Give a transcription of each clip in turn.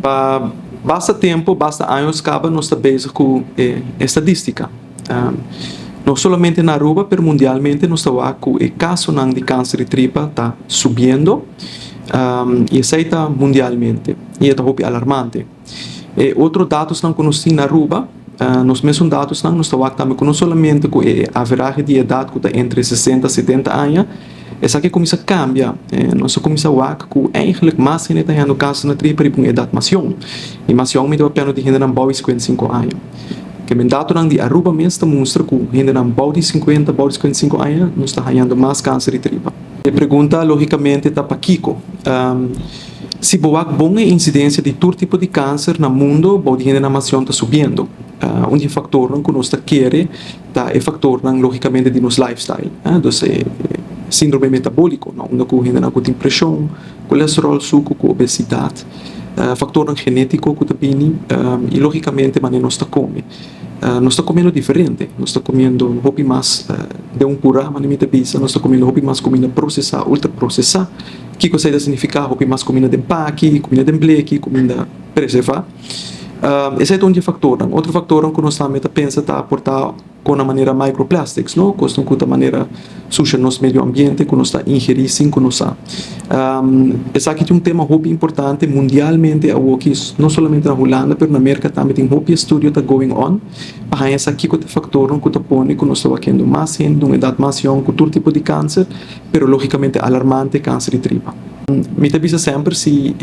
Pa basta tempo, basta años caba nos ta bezig cu e estadistica. No solamente na Aruba pero mundialmente nos ta wak cu e casonan di cancer di tripa ta subiendo y esey ta mundialmente y e ta hopi alarmante. E otro datosnan cu nos tin na Aruba, nos mesun datosnan nos ta wak tambe cu no solamente cu e averahe di edad cu ta entre 60 70 aña, Esaki a kuminsá kambia. Nos a kuminsá wak ku eigenlijk mas hende ta hañando kanser na tripa riba un edat mas yong. I mas yong mi ta papiando di hendenan bou di 55 aña. Ke men datonan di Aruba mes ta mustra ku hendenan bou di 50, bou di 55 aña nos ta hañando mas kanser di tripa. E pregunta logikamente ta pakiko? Si bo wak bon e insidensia di tur tipo di kanser na mundo bou di hendenan mas yong ta subiendo. Un di e faktornan ku nos ta kere ta e factornan logicamente di nos lifestyle, dus e sindrome metabolico na unda cu hendenan cu tin presion, colesterol, sucu, cu obesidad, factornan genetico cu ta bini y logicamente manera nos ta come. Nos ta comiendo diferente, nos ta comiendo hopi mas den un pura manera mi ta bisa, nos ta comiendo hopi mas cuminda procesa, ultra procesa, kico esey ta significa? Hopi mas cuminda den paki, cuminda den bleki, cuminda preserva. Esei ta un di e faktornan. Otro faktornan ku nos tambe ta pensa ta aportá kon na manera microplastics, no? Kosnan ku ta manera susha nos medio ambiente ku nos ta ingerí sin ku nos sa. Esaki ta un tema hopi importante mundialmente awoki, no solamente na Hulanda pero na Merka tambe tin hopi estudio ta going on pa haña sa kiko ta e faktornan ku ta pone ku nos ta wakiendo mas hende di un edat mas yòn ku tur tipo di kanser, pero logikamente alarmante kanser di tripa. Mi ta bisa semper si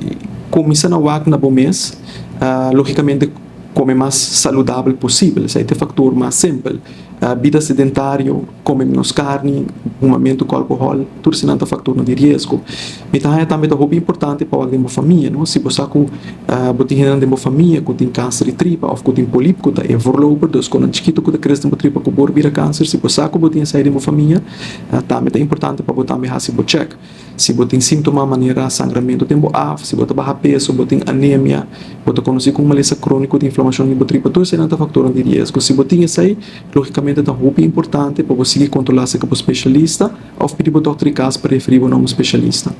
kuminsá na wak na bo mes, logikamente kome mas saludabel posibel, esei ta e faktor mas simpel. Bida sedentario, kome menos karni, humamentu ku alkohòl, tur eseinan ta faktornan di riesgo. Mi ta haña tambe ta hopi importante pa wak den bo famia, no? Si bo sa ku bo tin hendenan den bo famia ku tin kanser di tripa òf ku tin polip ku ta e voorloper, dus konan chikitu ku ta krese den bo tripa ku por bira kanser, si bo sa ku bo tin esei den bo famia, tambe ta importante pa bo tambe hasi bo chèk. Si bo tin síntoma manera sangramentu den bo af, si bo ta baha peso, bo tin anemia, bo ta konosí ku un malesa króniko di inflamashon di bo tripa, tur eseinan ta faktornan di riesgo. Si bo tin esei, lógikamente ta hopi importante pa bo sigui kontrolá serka bo spesialista òf pidi bo dòkter di kas pa referí bo na un spesialista.